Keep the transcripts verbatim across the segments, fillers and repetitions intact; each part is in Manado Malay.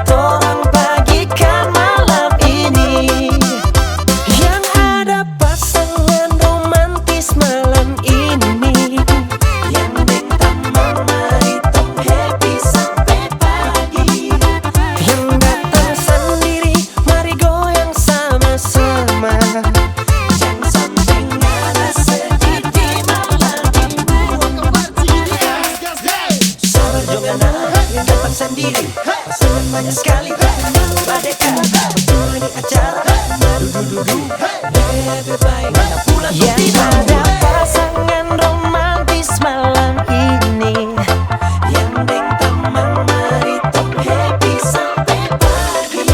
Torang pagi ka malam ini. Yang ada pasangan romantis malam ini. Yang deng tamang mari tong happy sampe pagi. Yang datang sandiri mari goyang sama-sama. Jang sampe ngana sedih di malam ini. Sabar jo ngana yang datang sandiri. Pasangan banya skali, badeka. Waktu ini acara, dudu-dudu. Lebe bae ngana pulang. Yang ada pasangan romantis malam ini. Yang deng tamang mari tong happy sampe pagi.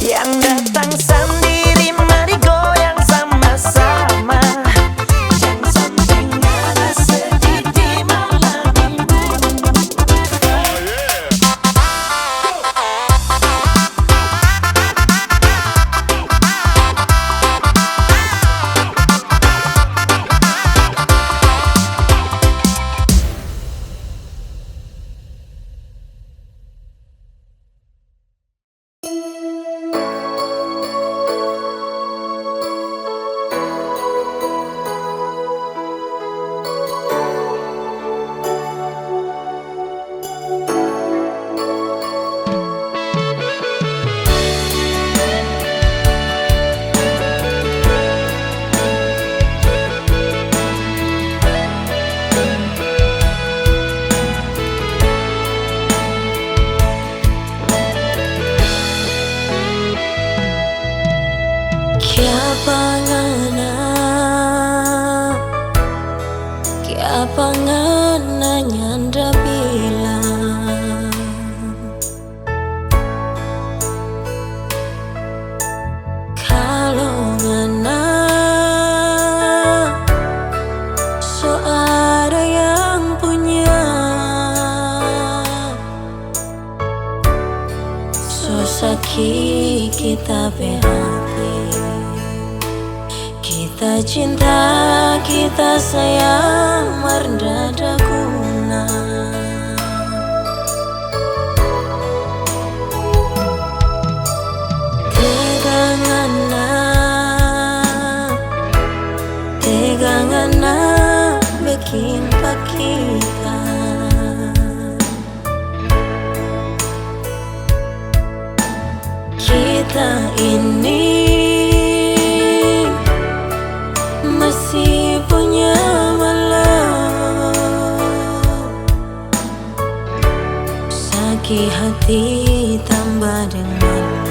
Yang datang sandiri mari goyang sama-sama. Jang sampe ngana sedih di malam ini. Kiapa ngana, kiapa ngana nyanda bilang? Kalu ngana so ada yang punya, so saki kita pe hati. Kita cinta, kita sayang, mar nda ada guna. Tega ngana, tega ngana beking pa kita. Kita ini masih punya malu, saki hati tamba deng malu.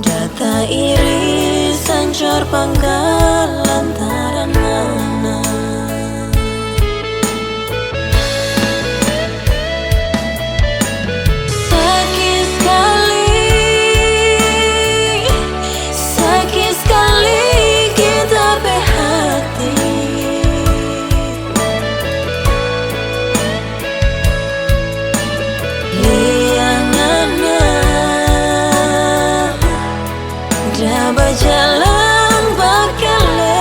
Data iri sancor panggal lantaran ngana. Saki skali, saki skali kita pe hati. Lia ngana da bajalang bakele.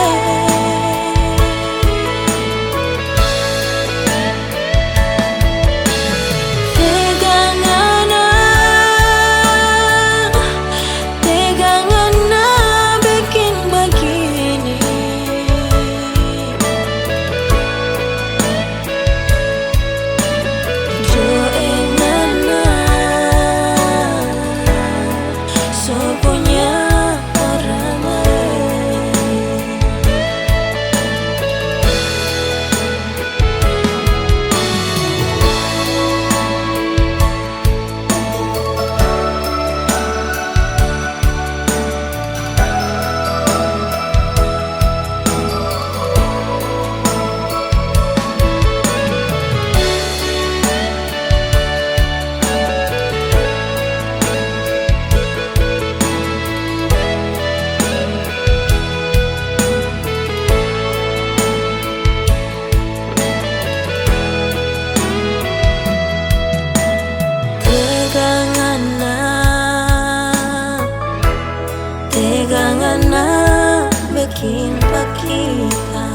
Tega ngana, tega ngana beking bagini. Jo e ngana so punya orang lain. Tega ngana, tega ngana beking pa kita.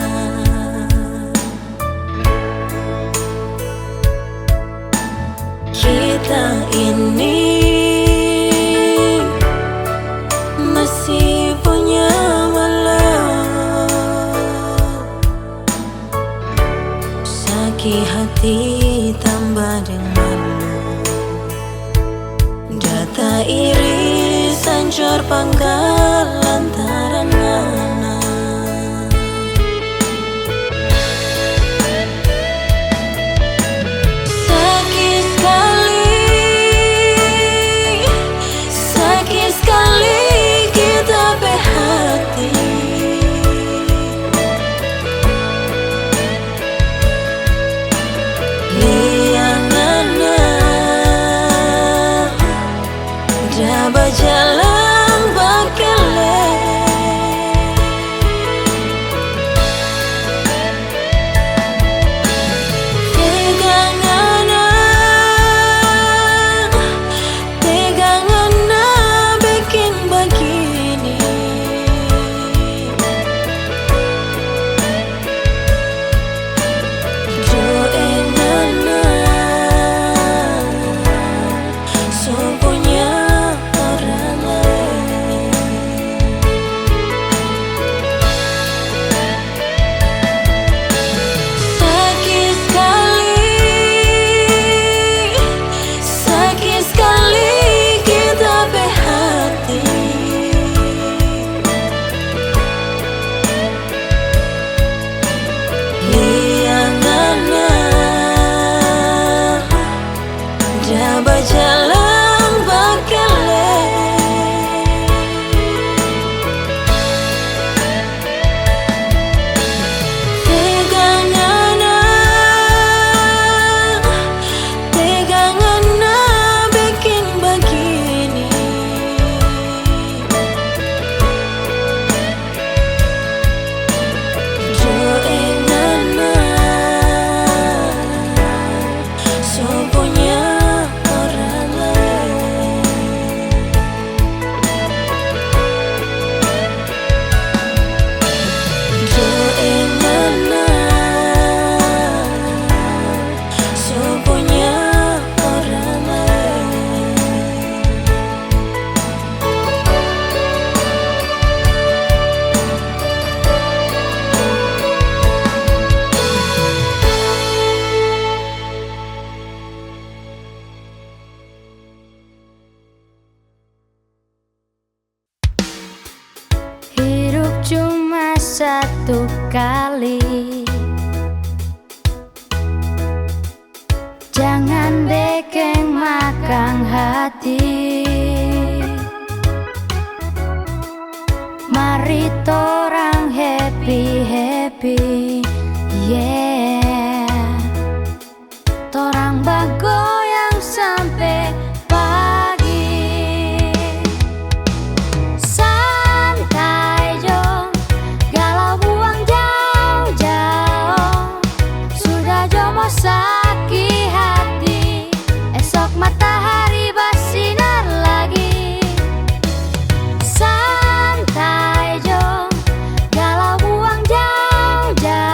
Kita Cor panggal lantaran ngana. Saki skali, saki skali kita pe hati. Lia ngana. Ja bajalang bakele. Pegang ngana, pegang ngana beking bagini. Jo e ngana. So punya orang lain. Saki skali, saki skali kita pe hati. Lia ngana. Ja bajalang bakele. Pegang ngana, pegang ngana beking bagini. Jo e ngana. So punya orang lain. Jo e ngana. So punya orang lain. Hidup cuma satu kali. Jangan bekeng makang hati. Mari torang happy-happy, yeah. Torang bagoyang sampe pagi. Santai jo, galau buang jao-jao. Sudah jo mo saki hati, esok matahari basinar lagi. Santai jo, galau buang jao-jao.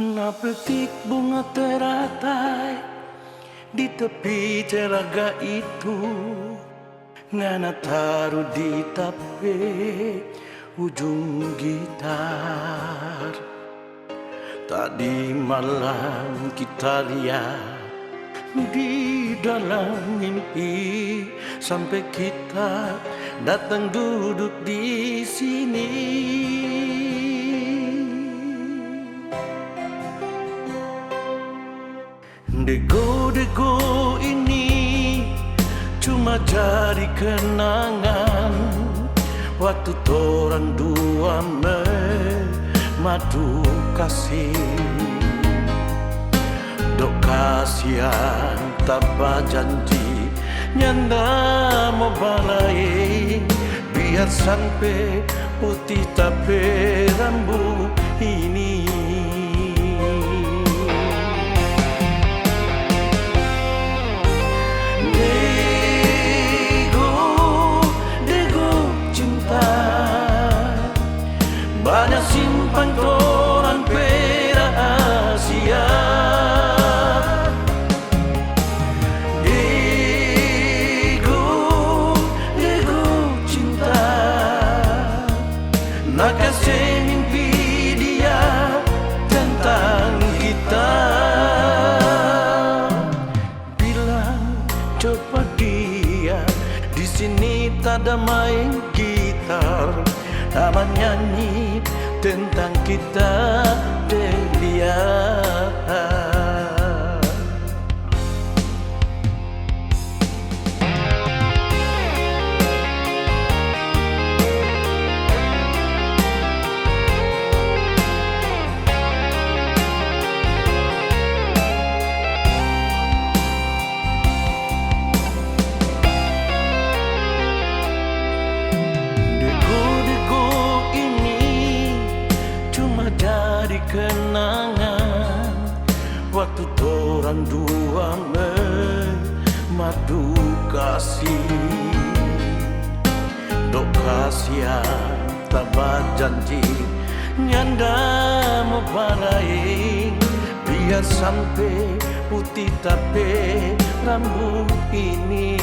Ngana petik bunga teratai di tepi telaga itu, ngana taru di ta pe ujung gitar. Tadi malam kita lia di dalam mimpi, sampe kita datang duduk di sini. Dego-dego ini cuma jadi kenangan waktu torang dua me madu kasi. Dok kasiang ta bajanji nyanda mo balae, biar sampe puti ta pe rambu ini. Dego, dego cinta, banya simpang torang pe rahasia. Dego, dego cinta, na kase mimpi dia tentang kita. Bilang jo pa dia, di sini tada maeng gitar, ta manyanyi tentang kita deng dia. Dego-dego ini cuma jadi kenangan waktu torang dua me madu kasi. Dok kasiang ta bajanji nyanda mo balae, biar sampe puti ta pe rambu ini.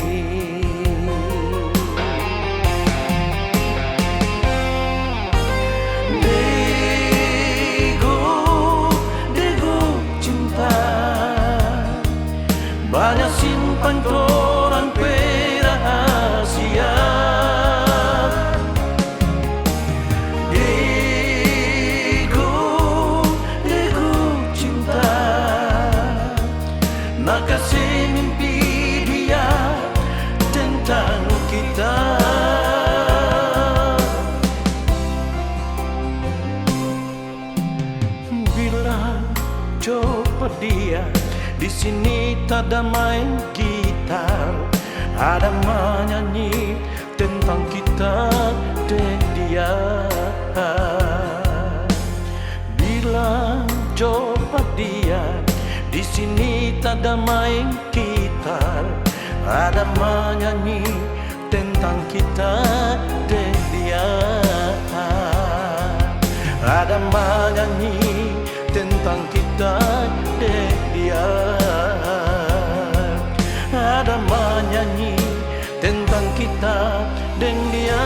Dego, dego cinta, banya simpang torang pe rahasia. Dego, dego cinta, na kase mimpi dia tentang kita. Bilang jo pa dia, di sini tada maeng gitar, ada manyanyi tentang kita deng dia. Bilang jo pa dia, di sini tada maeng gitar, ada manyanyi tentang kita deng dia. Ada manyanyi tentang kita deng dia. Ada manyanyi tentang kita deng dia.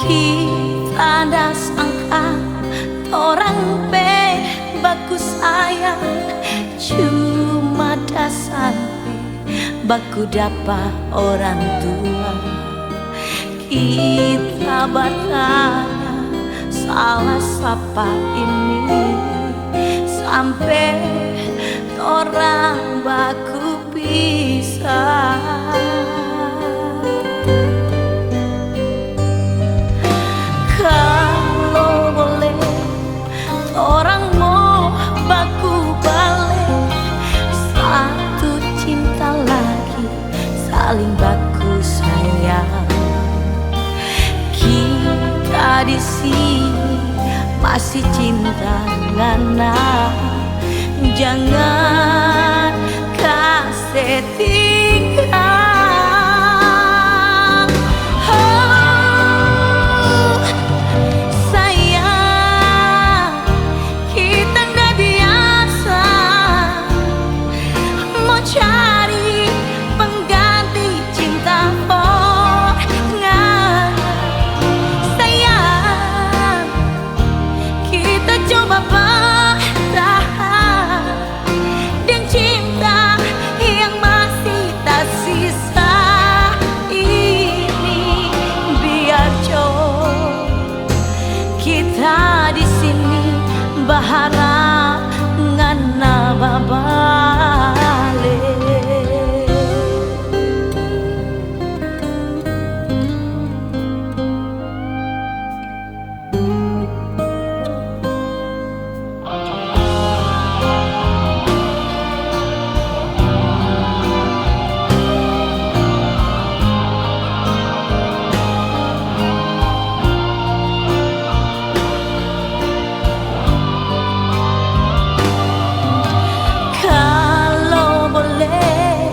Kita da sangka torang pe baku sayang, cuma da sampe baku dapa orang tua. Kita batanya, salah sapa ini, sampe torang baku pisah. Kang Masih cinta ngana, jangan kase tinggal. Oh, sayang, kita nda biasa mo cari pengganti cinta for ngana. Sayang, kita coba bertahan deng cinta yang masih tasisa ini. Biar jo kita di sini baharap ngana babale. Kalo boleh,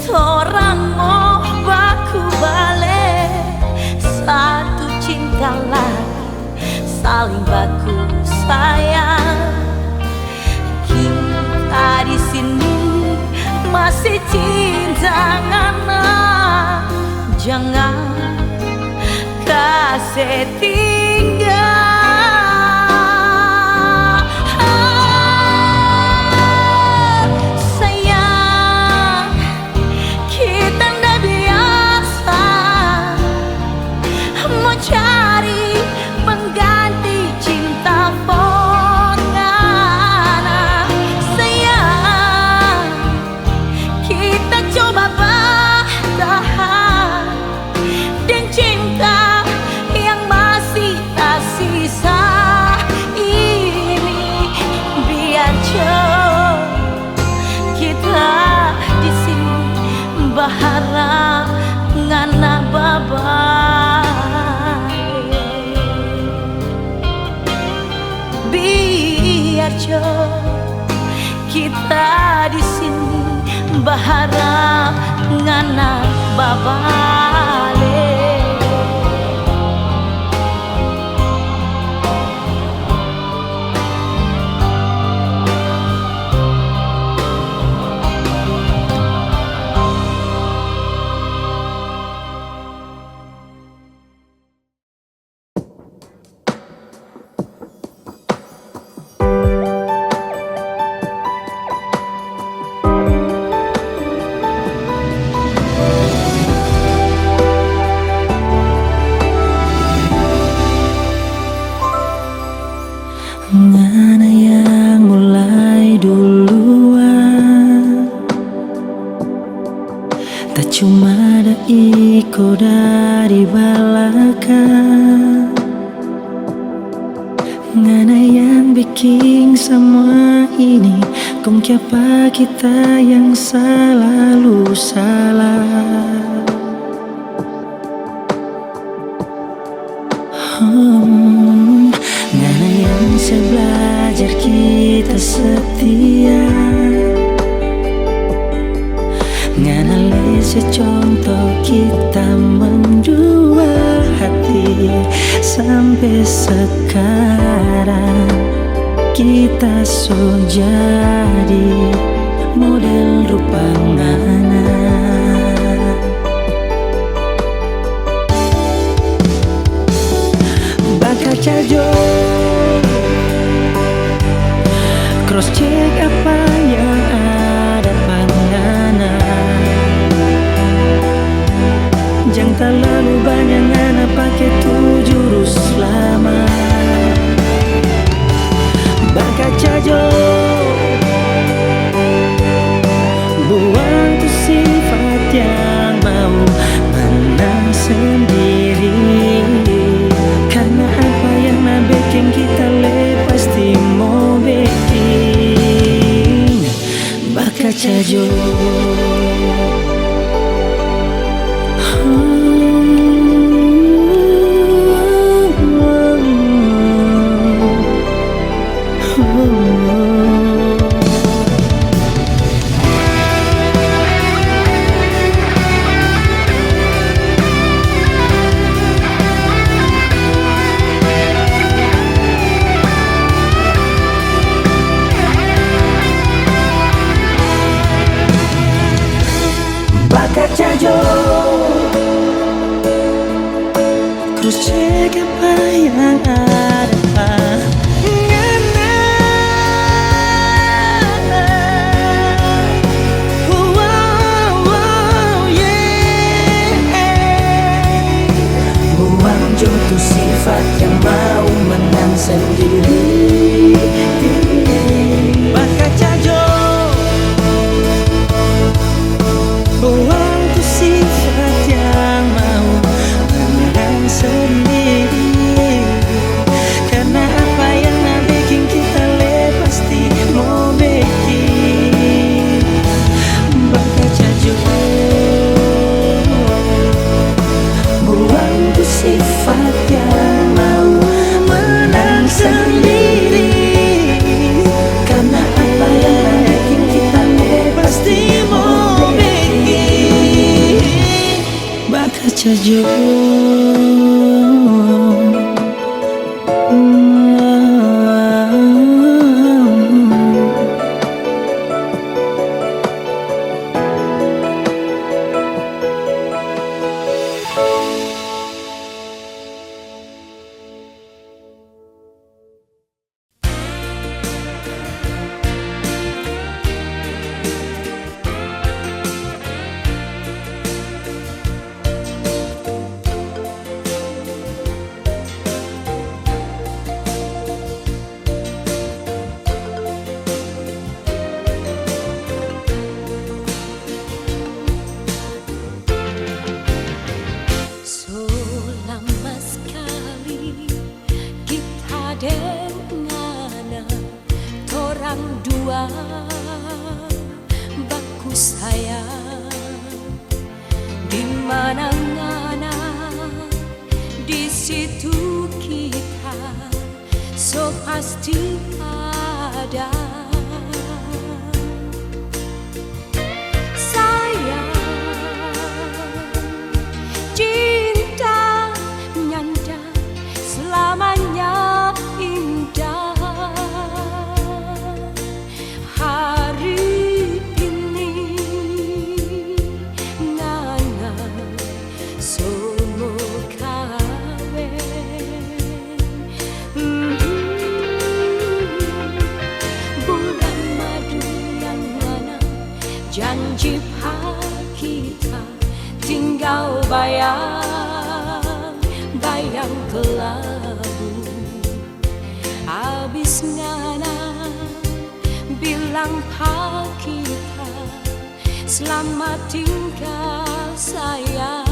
torang mo baku bale, satu cinta lagi, saling baku sayang. Kita di sini masih cinta ngana, jangan kase tinggal. Sayang, kita nda biasa mo cari pengganti cinta for ngana. Sayang, kita coba bertahan deng cinta yang masih tasisa ini. Biar jo kita di sini baharap ngana babale. Biar jo kita di sini baharap ngana babale. Ngana yang mulai duluan, ta cuma ada iko dari balakang. Ngana yang biking samua ini, kong kiapa kita yang salalu salah? Hmm, ngana yang se blajar kita setia. Ngana lei se conto kita mendua hati sampe sekarang. Kita so jadi model rupa ngana. Bakaca jo, cross check apa yang ada pa ngana. Jang talalu banya ngana pake tu jurus lama. Bakaca jo, buang tu sifat yang mau menang sendiri. Karna apa yang na beking kita lei pasti mo beking. Bakaca jo. Cek apa yang ada pa ngana. Wow, wow, yeah. Buang jo tu sifat yang mau menang sendiri. Bakaca jo. Buang tu sifat yang mau menang sendiri. Karna apa yang na beking kita lei pasti mo beking. Bakaca jo. Buang tu sifat yang mau menang sendiri. Karna apa yang na beking kita lei pasti mo beking. Bakaca jo. So lama skali kita deng ngana, torang dua baku sayang. Di mana ngana, di situ kita so pasti ada. Sayang, cinta nyanda selamanya indah. Hari ini ngana so mo kaweng. Mm-mm. Bulan madu yang ngana janji pa kita tinggal bayang-bayang kelabu. Abis ngana bilang pa kita, "Slamat tinggal, sayang."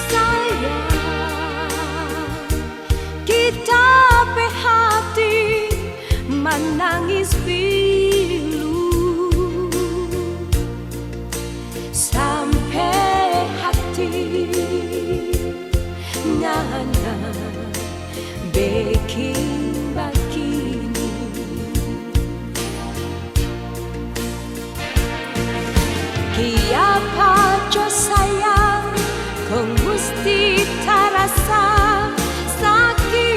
Sayang, kita pe hati manangis pilu. Sampe hati ngana beking bagini. Kiapa jo sayang, kong musti tarasa saki,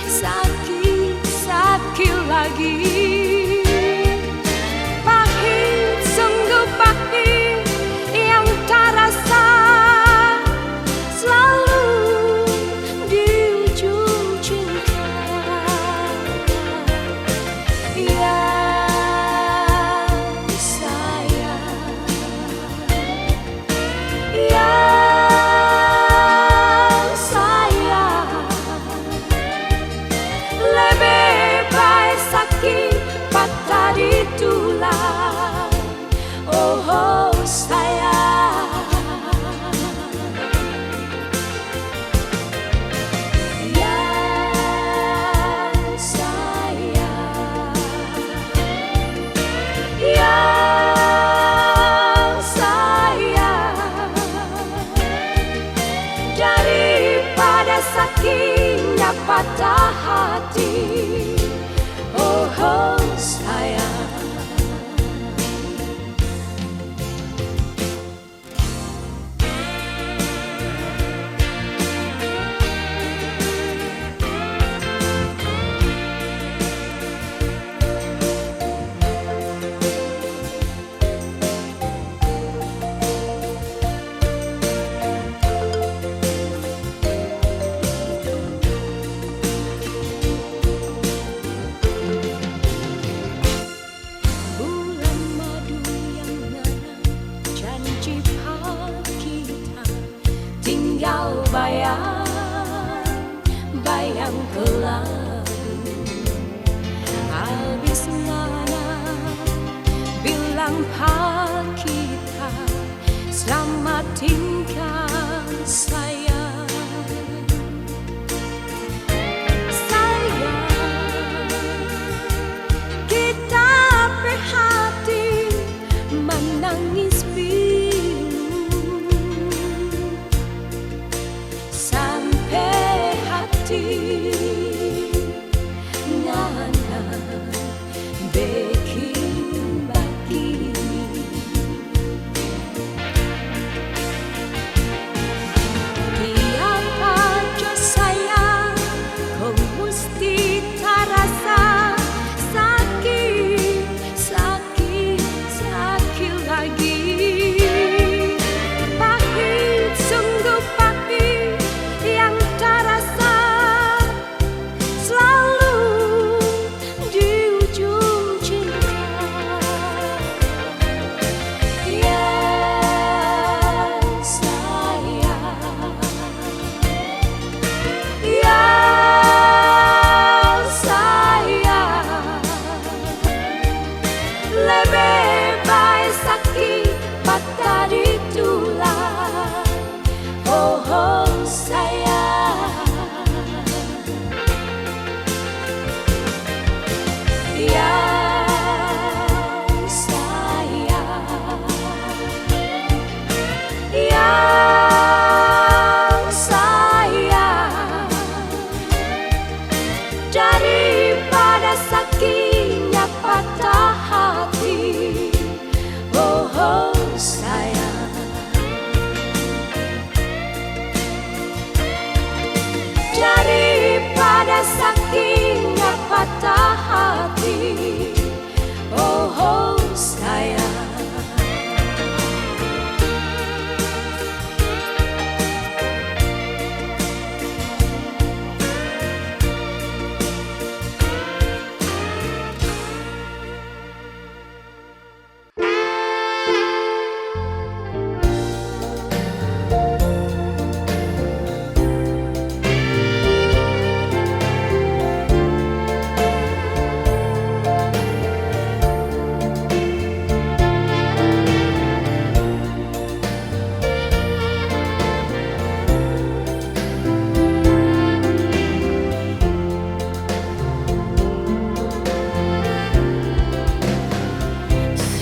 saki, saki lagi. Pahit, sungguh pahit yang tarasa slalu di ujung cinta. Ya, sayang. Ya, sayang, lebe bae saki patah di tulang. Oh, sayang. Ya, sayang. Ya, sayang, daripada sakitnya patah hati. Oh, oh, sayang. Slamat tinggal sayang. Sayang, kita pe hati manangis pilu. Sampe hati ngana beking bagini. Kiapa jo sayang, kong musti tarasa saki, saki, saki lagi. Pahit, sungguh pahit yang tarasa slalu di ujung cinta. Ya sayang, ya sayang, lebe bae saki patah di tulang. Oh, oh, sayang. Ya sayang, ya sayang, daripada sakinya patah hati. Oh, oh, sayang. Daripada sakinya patah hati, oh, oh, sayang.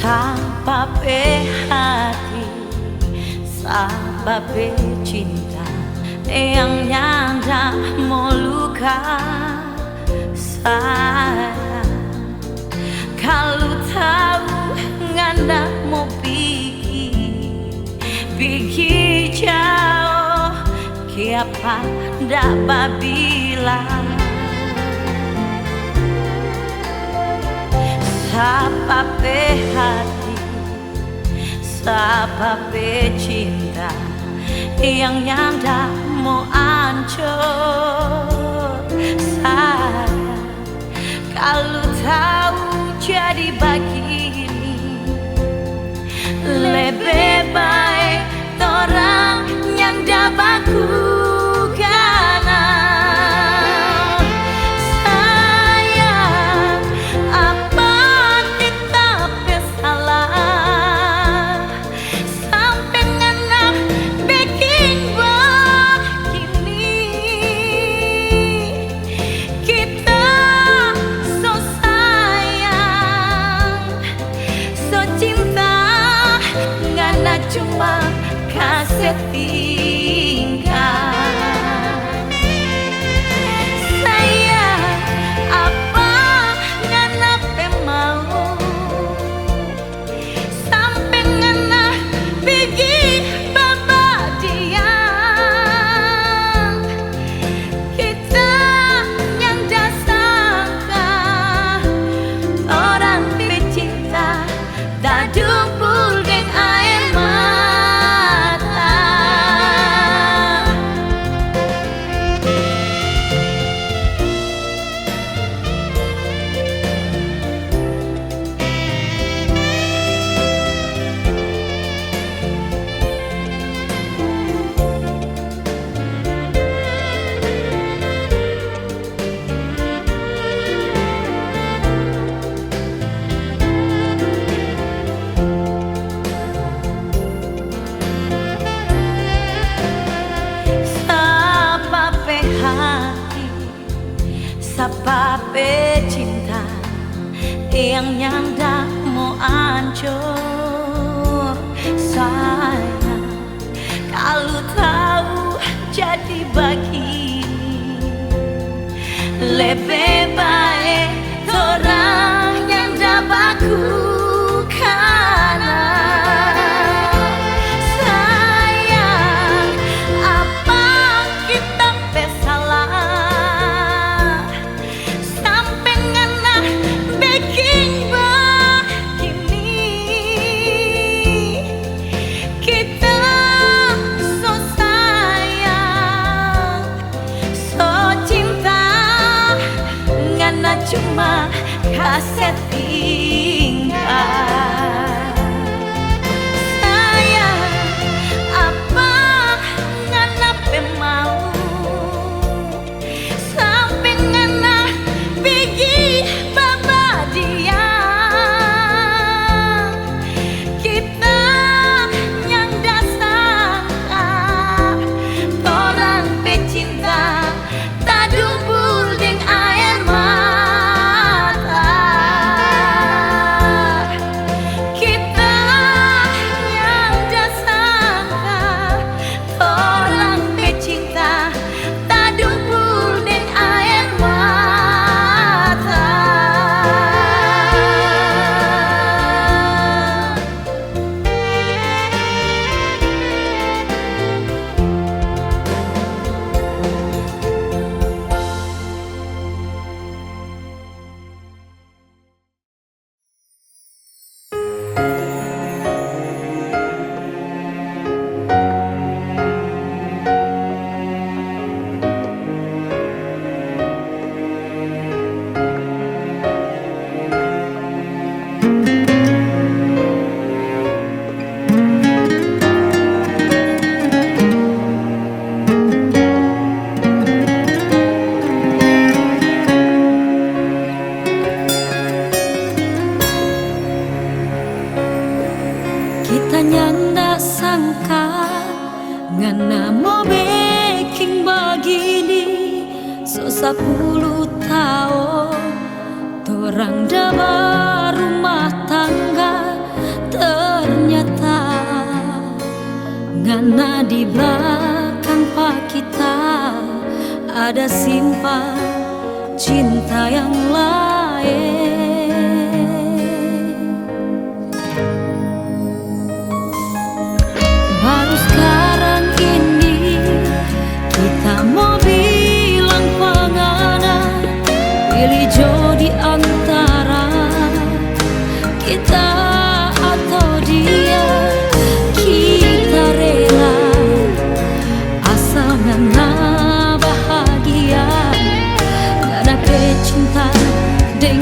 Sapa pe hati, sapa pe cinta yang nyanda mo luka, sayang. Kalu tau ngana mo pigi, pigi jao, kiapa nda babilang? Sapa pe hati, sapa pe cinta yang nyanda mo ancor, sayang. Kalu tau jadi bagini, lebe bae torang nyanda baku kanal. Sayang, apa kita pe salah? Sampe ngana beking bagini, kita so sayang, so cinta, ngana cuma kase tinggal. Sayang, apa ngana pe mau? Sampe ngana pigi babadiang, kita nyanda sangka, torang pe cinta tadumpul deng ae mata. Apa pe cinta yang nyanda mo ancor, sayang. Kalu tau jadi bagini, lebe bae torang nyanda baku kanal. Sayang, apa kita pe salah? Sampe ngana beking bagini. Kita so sayang, so cinta, ngana cuma kase tinggal. Sayang, apa ngana pe mau? Sampe ngana pigi babadiang, kita nyanda sangka torang pe cinta tadumpul deng aer mata. Kita nyanda sangka torang pe cinta tadumpul deng aer mata. Kita nyanda sangka ngana mo beking bagini. So sapuluh taong torang da barumah tangga, ternyata ngana di blakang pa kita ada simpan cinta yang laeng. Baru skarang ini kita mo bilang pa ngana, pili jo di antara kita atau dia, kita rela asal ngana bahagia. Ngana pe cinta deng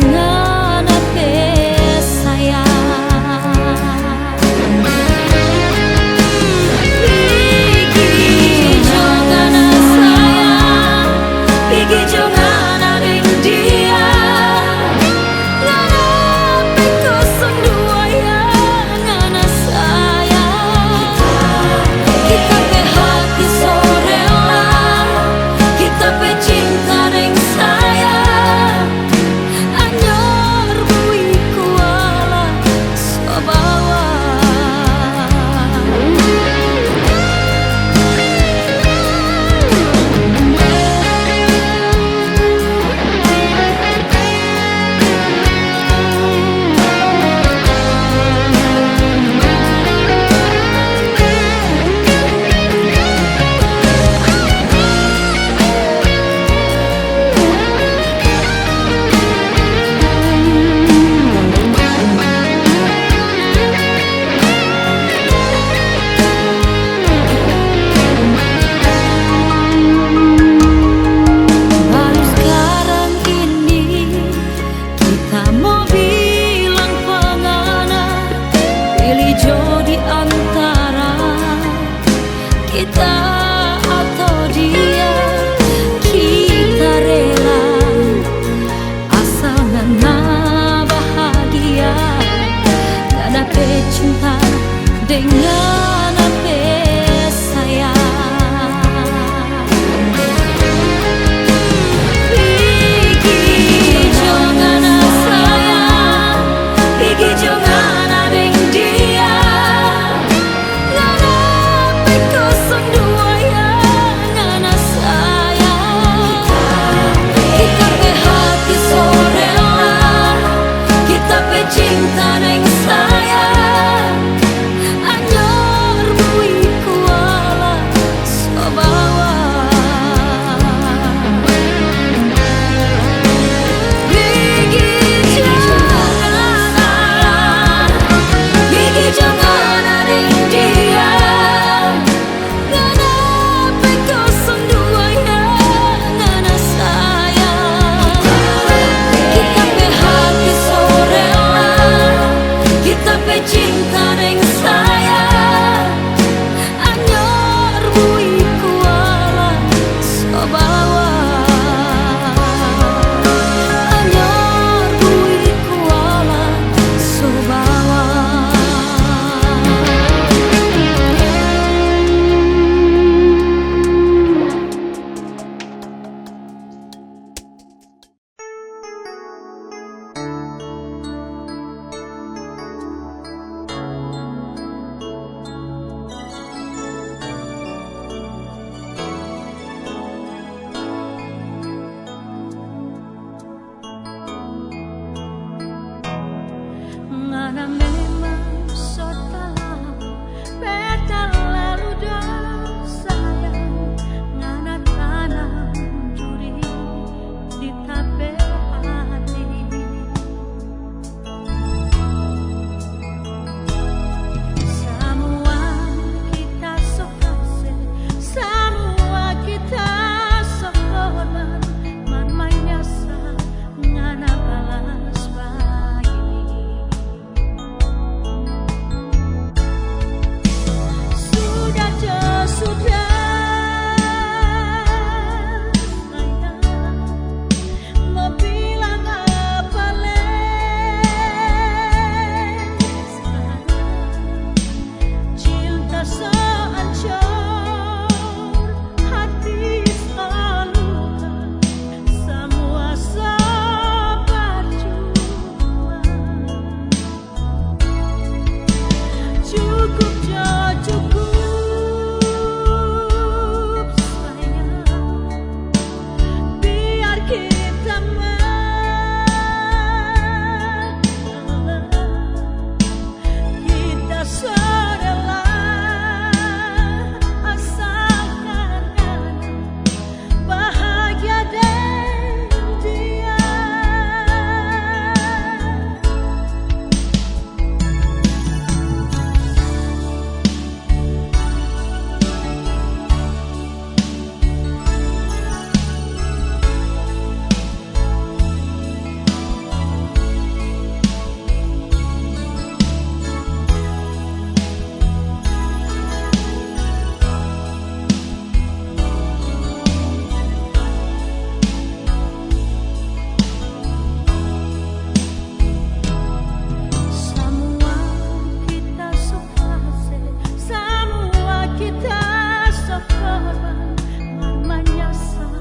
Korban mar manyasal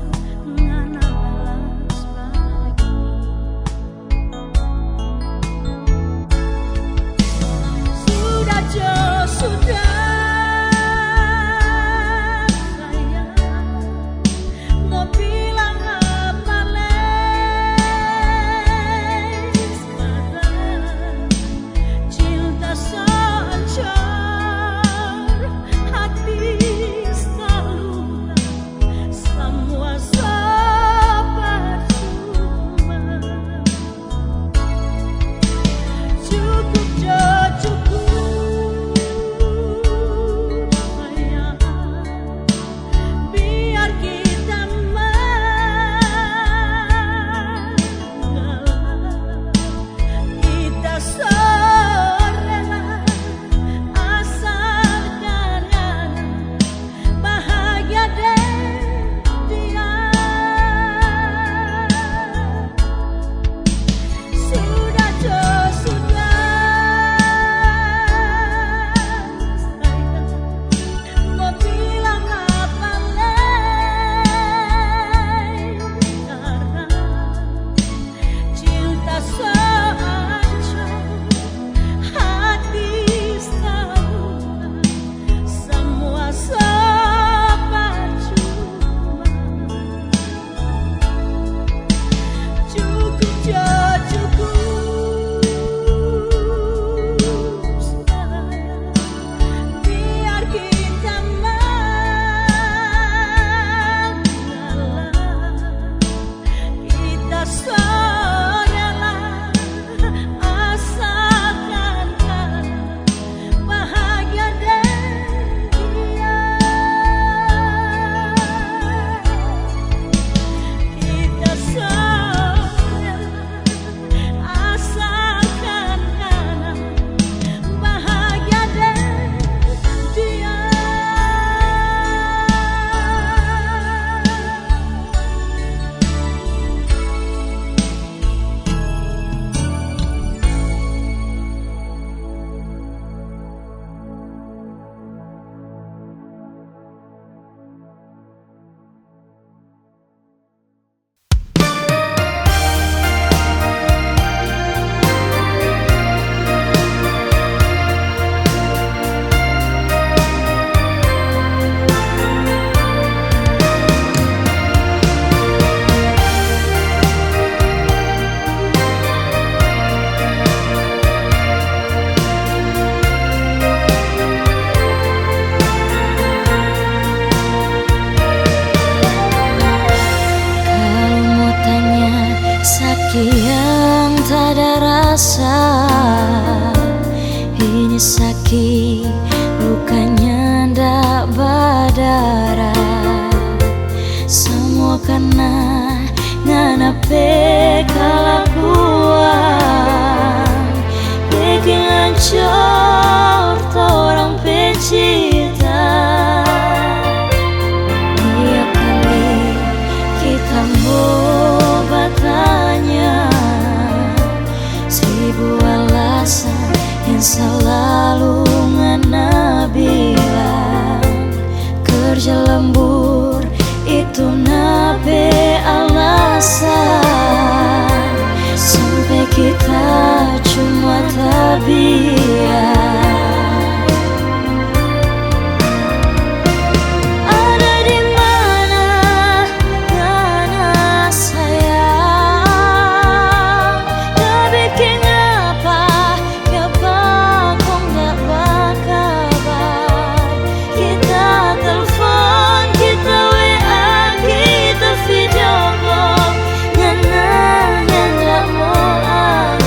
ngana balas bagi. Sudah jo, sudah, sayang. Mo bilang apa lei skarang? Cinta so ancor, hati so luka, samua so percuma. Cukup jo, cukup, sayang. Biar kita mengalah, kita so rela, asalkan ngana bahagia deng dia. Sudah jo, sudah, sayang. Mo bilang apa lei skarang? Cinta so ancor, hati so luka, samua so percuma. Cukup jo, cukup, sayang. Biar kita mengalah, kita so rela, asalkan ngana bahagia deng dia. Kita so rela, asalkan ngana bahagia deng dia. Kalu mo tanya saki yang tada rasa, ini saki luka nyanda badara. Samua karna ngana pe kalakuan beking ancor torang pe cinta. Tiap kali kita mo batanya, seribu alasan yang salalu ngana bilang. Kerja lembur itu na pe alasan, sampe kita cuma tabiar. Ada di mana ngana sayang? Da beking apa? Kiapa kong nda bakabar? Kita telfon, kita W A, kita video call, ngana nyanda mo akang.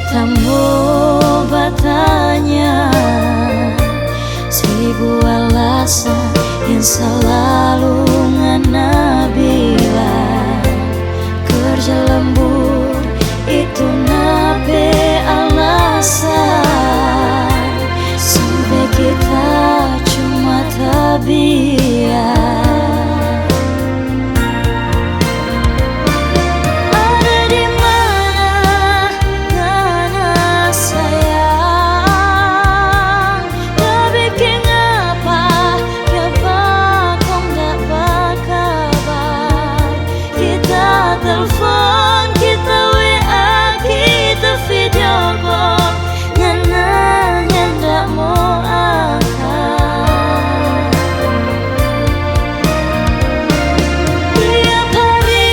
Tambo batanya, seribu alasan yang selalu ngana bilang. Kerja lembur itu na pe alasan, sampe kita cuma tabiar. Ada di mana ngana sayang? Da beking apa, kiapa kong da bakabar? Kita telfon, kita W A, kita video call, ngana nyanda mo angka. Tiap hari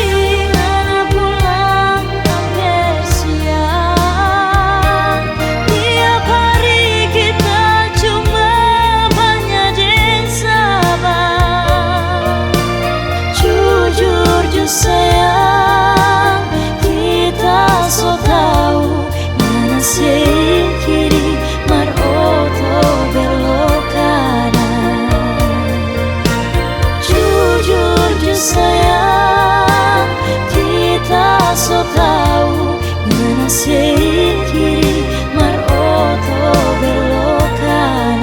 ngana pulang amper siang, tiap hari kita cuma banya deng sabar. Jujur jo sayang, kita so tau ngana se kiri mar oto belok kanan. Jujur jo sayang, kita so tau ngana se kiri mar oto belok kanan.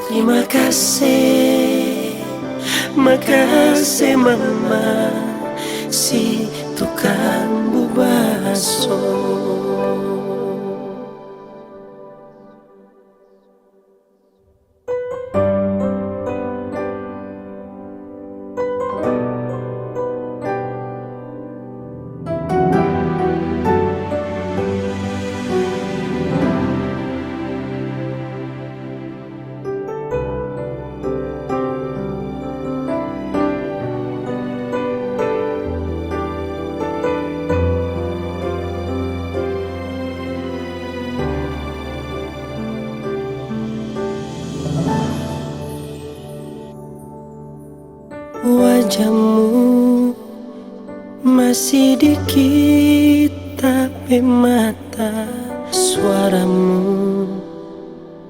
Trima kase, makase mama, si tukang bubaso. Wajamu masi di kita pe mata, suaramu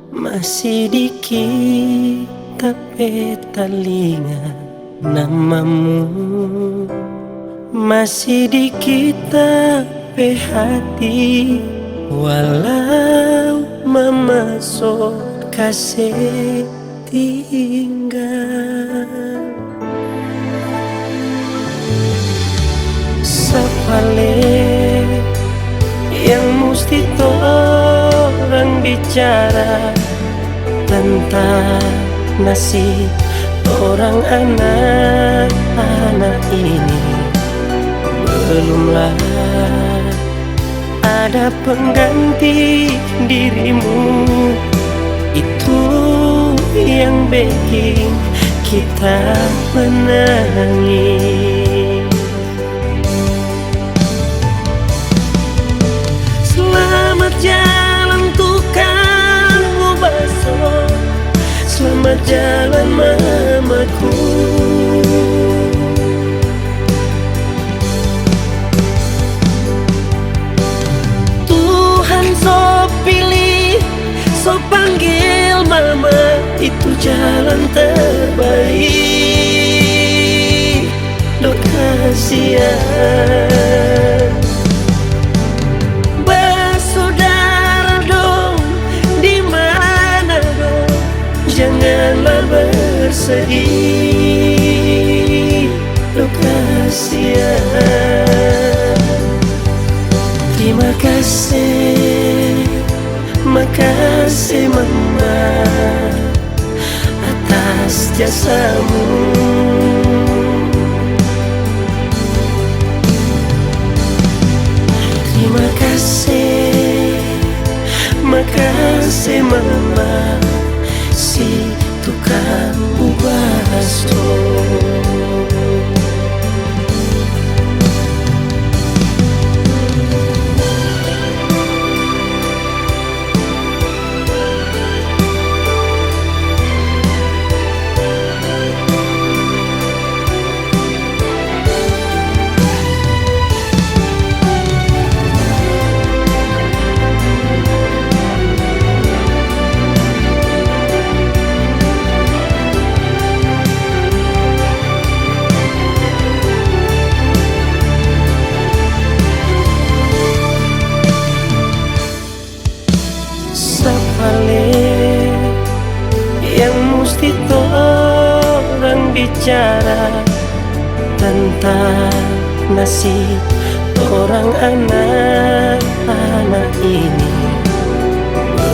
masi di kita pe talinga, namamu masi di kita pe hati. Walau mama so kase tinggal. Sapa lei yang musti torang bicara tentang nasib torang anak-anak ini? Belumlah ada pengganti dirimu, itu yang beking kita menangis. Slamat jalan tukang bubaso, slamat jalan mamaku. Tuhan so pilih, so panggil mama, itu jalan terbaik. Do kasiang. Basudara dong, di mana dong? Janganlah bersedih, do kasiang. Trima kase, makase mama, atas jasamu. se mama si tukang bubaso. Sapa lei yang musti torang bicara tentang nasib torang anak-anak ini?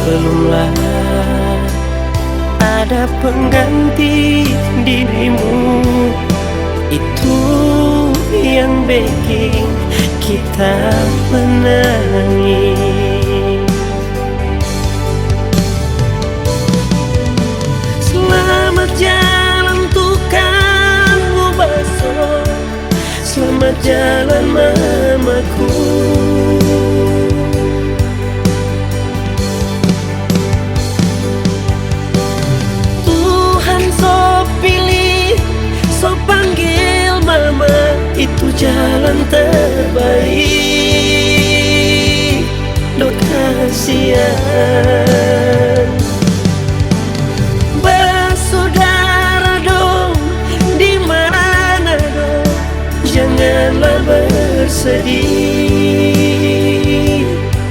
Belumlah ada pengganti dirimu. Itu yang beking kita menangis. Selamat jalan tukang bubaso, selamat jalan mamaku. Tuhan so pilih, so panggil mama, itu jalan terbaik. Do kasiang basudara dong, di mana dong? Janganlah bersedih,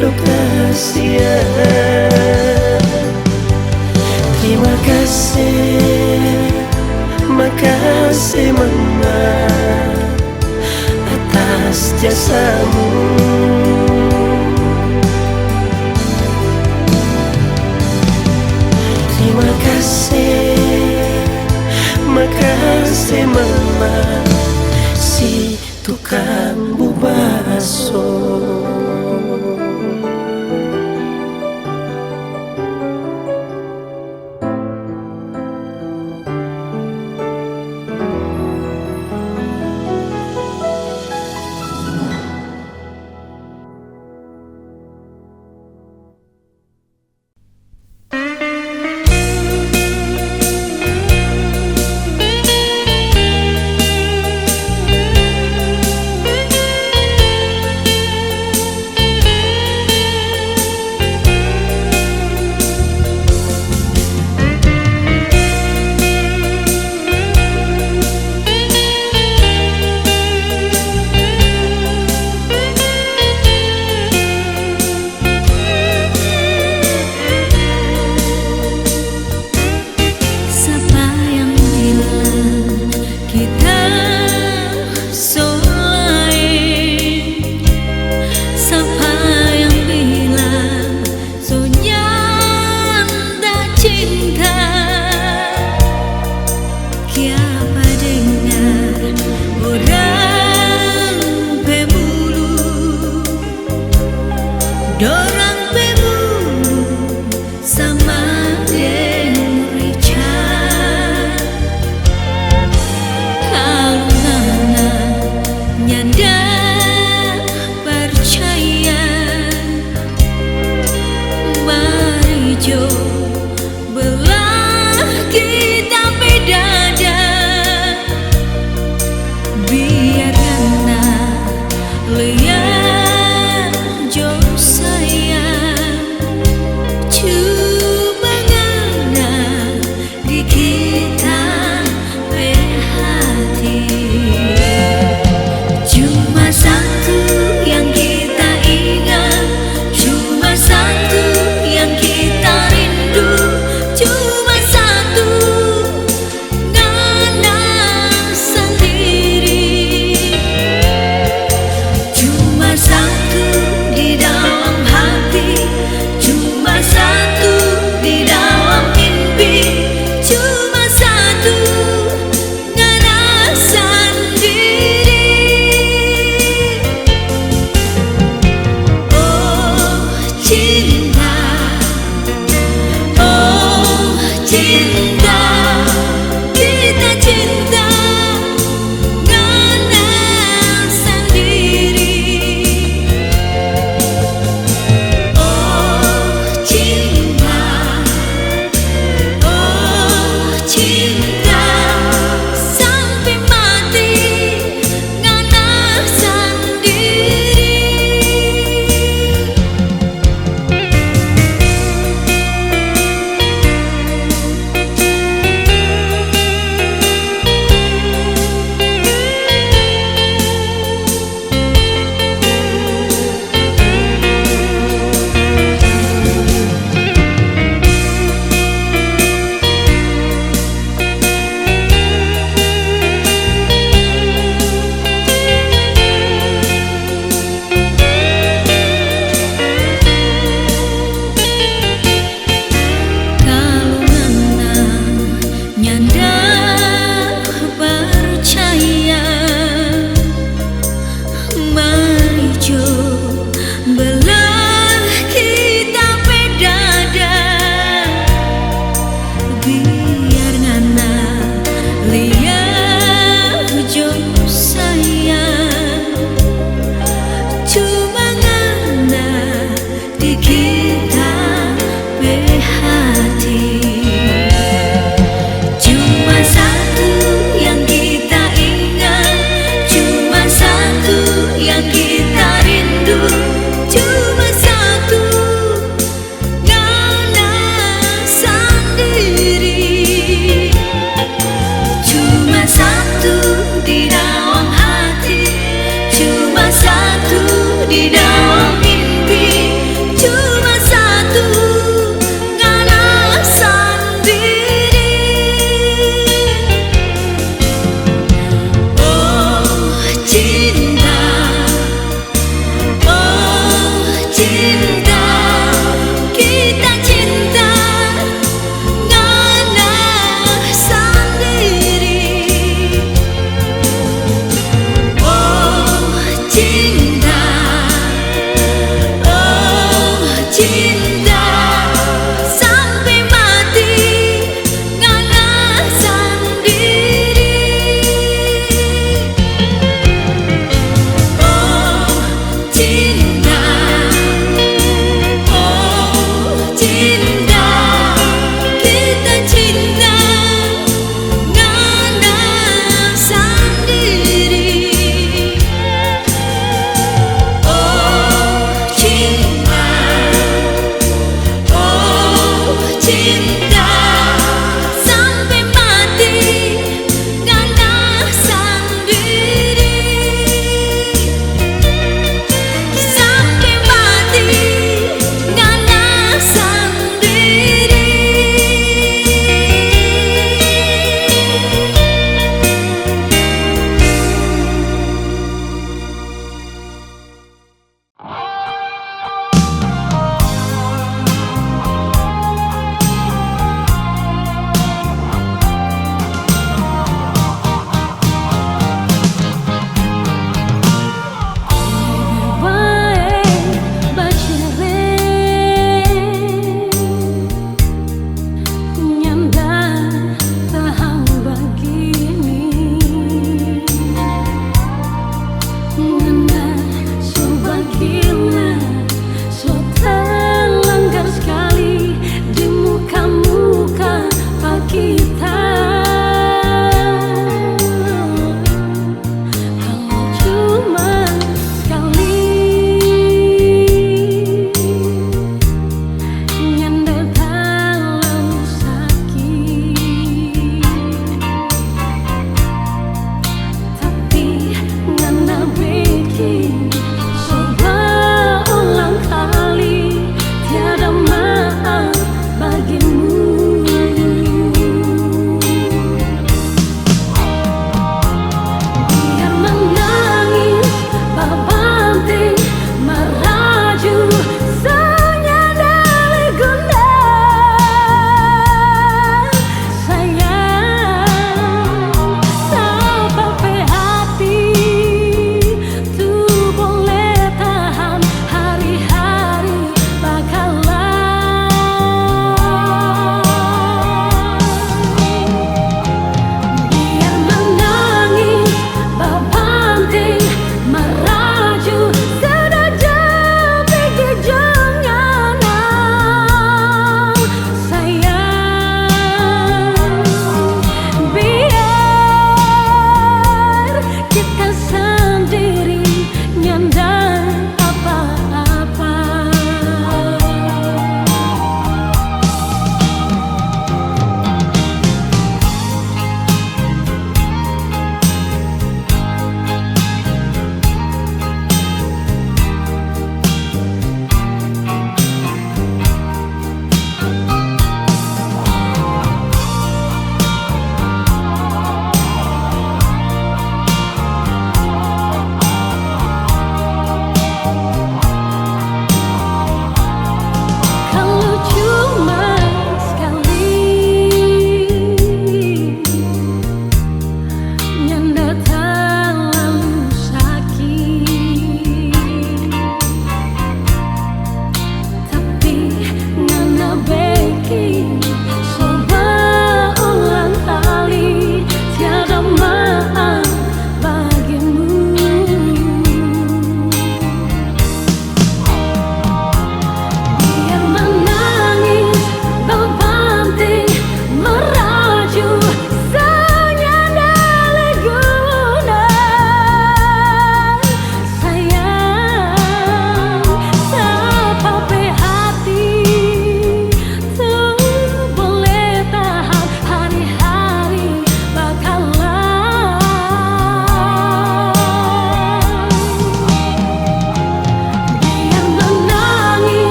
do kasiang. Terima kasih, makasih mama atas jasamu. Terima kasih, makasih mama si tukang bubaso.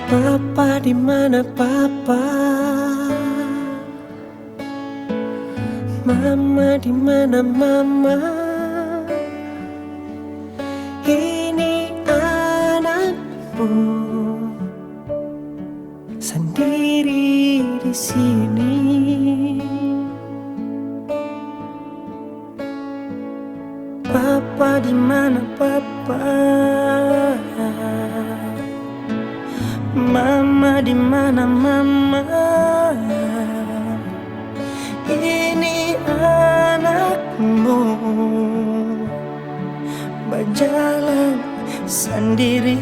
Papa di mana papa? Mama di mana mama? Ini anakmu sendiri di sini. Papa di mana papa? Mama di mana mama? Ini anakmu bajalang sendiri.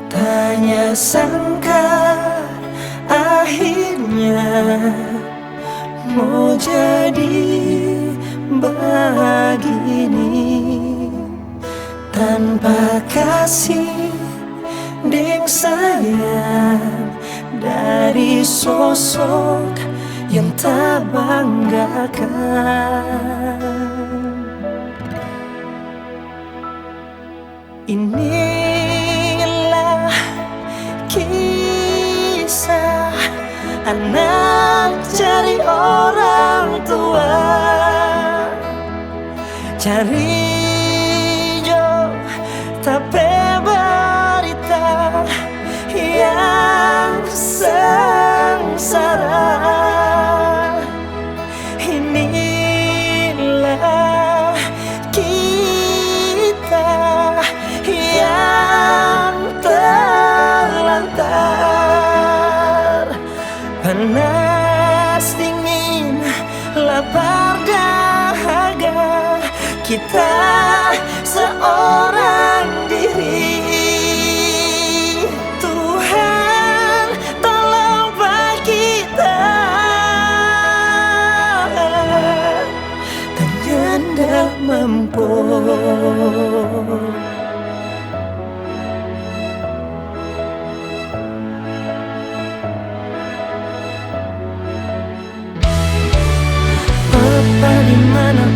Tanya sangka akhirnya mo jadi bagini, tanpa kasih deng sayang dari sosok yang ta banggakan. Inilah kisah anak cari orang tua, cari jo ta pe barita yang sengsara. Inilah kita yang terlantar, panas dingin, lapar dahaga, kita seorang diri. Tuhan, tolong pa kita, ta nyanda mampu. Papa di mana